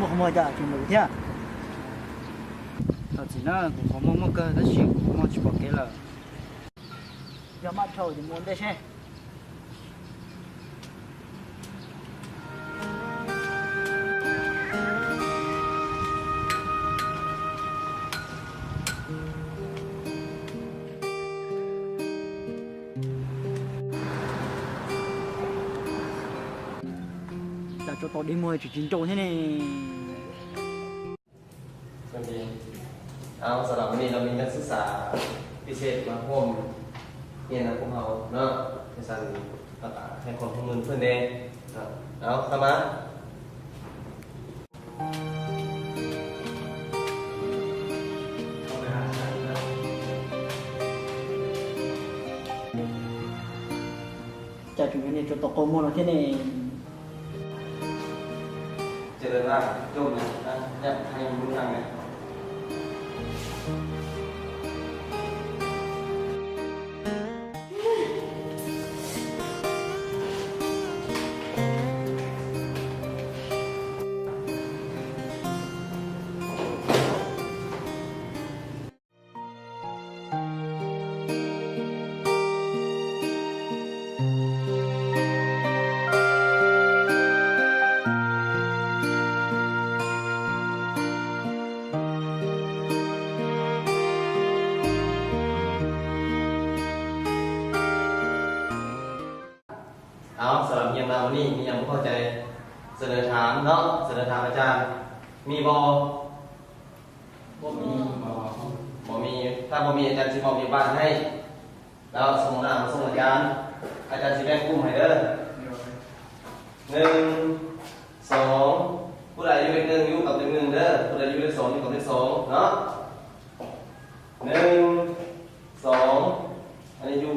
Mo mo ja chu mo tia. Ta chi na, ko mo mo ka da shi, ko mo chi po ke la. Ya ma chao ji mo de she. ຈະໂຈໂຕດີມວຍ ຈະຈິງໂຈແທ້ນີ້. ເພິ່ນເອງ. ເອົາ ສຳລັບມື້ນີ້ເຮົາມີນັກສຶກສາພິເສດມາຮ່ວມຮຽນນຳພວກເຮົາເນາະ, ຈັ່ງຊັ້ນເຮົາກະໃຫ້ຄວາມຮ່ວມມືເພິ່ນແດ່ເນາະ. ເອົາ ເຂົ້າມາ. ຈະເປັນອັນນີ້ ຈະຕົກໂກໂມນເນາະ ທີ່ນີ້. ເຈະເລີນວ່າ ຈົ່ມນະ ຍາກໃຫ້ຮູ້ທາງນະ. ເອົາ ສຳລັບຮຽນມາມື້ນີ້ ມີຫຍັງບໍ່ເຂົ້າໃຈ ສະເໜີຖາມເນາະ, ສະເໜີຖາມອາຈານ ມີບໍ່? ບໍ່ມີ. ບໍ່ມີ. ຖ້າບໍ່ມີ ອາຈານຊິມອບວຽກບ້ານໃຫ້ ແລ້ວຊົ່ວໂມງໜ້າມາສົ່ງອາຈານ. ອາຈານຊິແບ່ງກຸ່ມໃຫ້ເດີ. ໂດຍ. ໜຶ່ງ ສອງ ຜູ້ໃດຢູ່ເລກໜຶ່ງຢູ່ກັບເລກໜຶ່ງເດີ, ຜູ້ໃດຢູ່ເລກສອງຢູ່ກັບເລກສອງເນາະ. ໜຶ່ງ ສອງ ອັນນີ້ຢູ່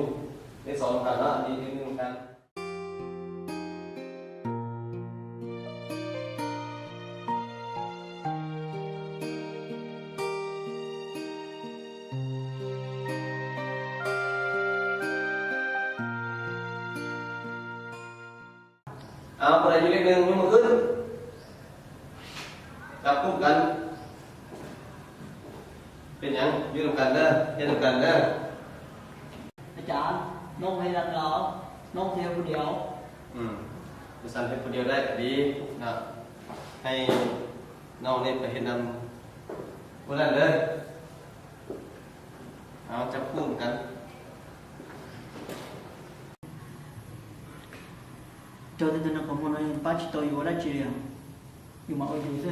ເລກສອງນຳກັນເນາະ, ອັນນີ້ເລກໜຶ່ງນຳກັນ. ເອົາ ຜູ້ໃດຢູ່ເລກໜຶ່ງ ຍົກມືຂຶ້ນ. ຈັບກຸ່ມກັນ. ເປັນຫຍັງ? ຢູ່ນຳກັນເດີ, ເຮັດນຳກັນເດີ. ອາຈານ, ນ້ອງໃຫ້ລັດລາວ, ນ້ອງຊິເຮັດຜູ້ດຽວ. ອືມ, ຈັ່ງຊັ້ນເຮັດຜູ້ດຽວໄດ້ກະດີນະ. ໃຫ້ນ້ອງນີ້ໄປເຮັດນຳຜູ້ນັ້ນເດີ. ເອົາ ຈັບຄູ່ນຳກັນ. ເຈົ້າເປັນຕົວນັກປະມວນ ປາຈິໂຕຢູ່ລາຊີເລຍ ຢູ່ມາໂອຢູ່ເຊີ.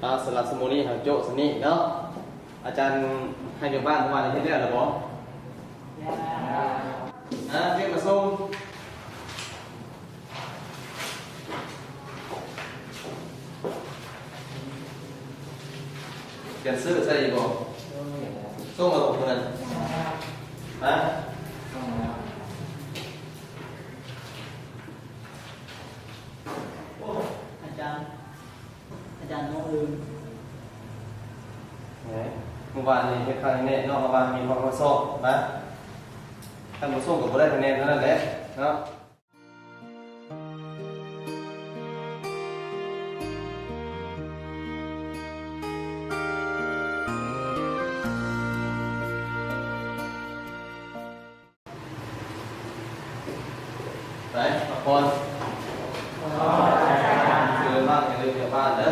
ອ່າ ສຳລັບຊົ່ວໂມງນີ້ເຮົາໂຈະສ່ຳນີ້ເນາະ. ອາຈານໃຫ້ວຽກບ້ານເມື່ອວານນີ້ເຮັດແລ້ວລະບໍ່? ອ່າ ວຽກມາສົ່ງ. ຂຽນຊື່ໃສ່ອີກບໍ່? ສົ່ງແລ້ວບໍ່ຄົນນັ້ນ? ຮະ? ສົ່ງແລ້ວ. ວ່ານີ້ເຮັດຄັກແນ່ເນາະ ເພາະວ່າມີຂໍ້ສອບມາ ຄັນບໍ່ສົ່ງກໍບໍ່ໄດ້ຄະແນນເທົ່ານັ້ນແຫຼະເນາະ. ໄປພັກຜ່ອນ ເຊີນມາໃຫ້ເລີຍກັບບ້ານເດີ.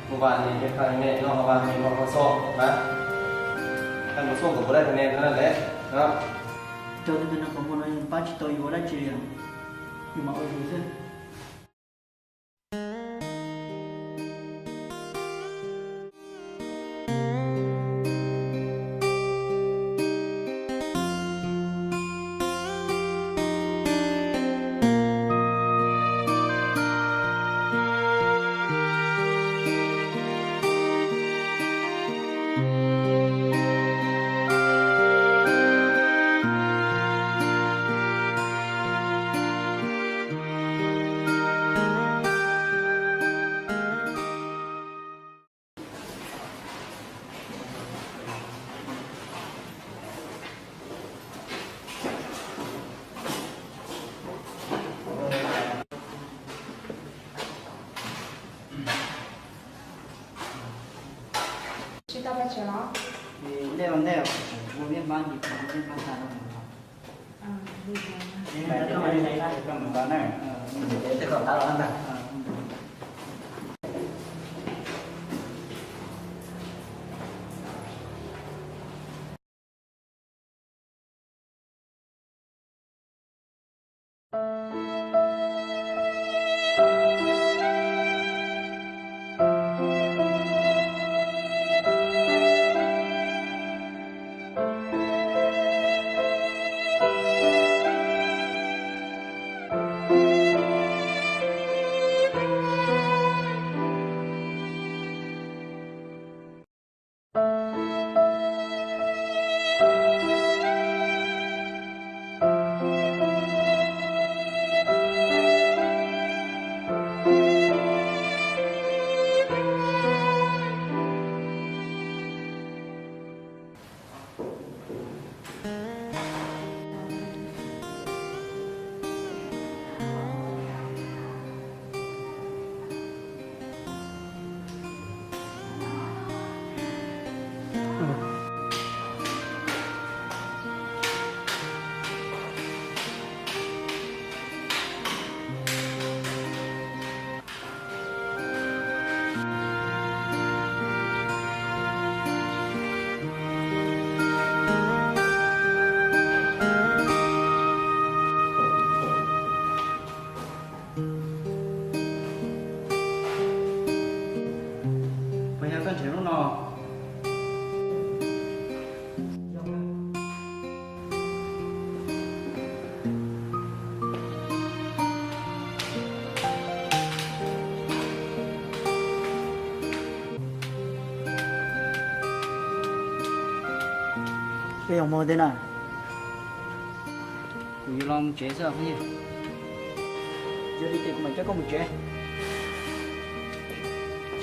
ເມື່ອວານນີ້ເຮັດຄັກແນ່ເນາະ ເພາະວ່າມີຂໍ້ສອບມາ ຄັນບໍ່ສົ່ງກໍບໍ່ໄດ້ຄະແນນເທົ່ານັ້ນແຫຼະເນາະ. ເຈົ້າເປັນນັກຂະໂມຍ ປ້າຊິຕໍ່ຢູ່ບໍ່ໄດ້ຊິເລີຍ ຢູ່ມາເອີຢູ່ເຊິ່ງ. Ê, ông mò thế nào? Cú yô lom chế sao không nhỉ? Giờ đi tìm mày chắc có một chế.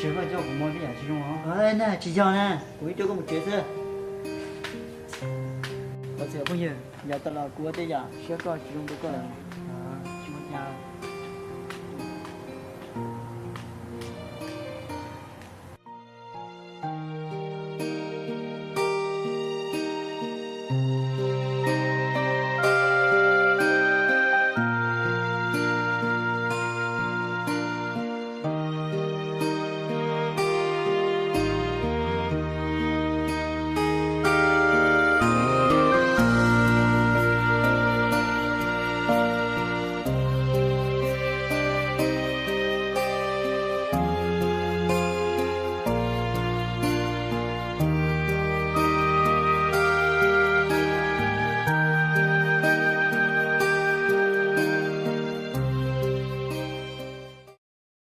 Chế mà cho cú mò thế à, chứ không hả? Ơi nè, chỉ do nè, cú cho có một chế sao? Có sẽ không nhỉ? Giờ tao là cú thế à, sẽ coi chỉ không được coi.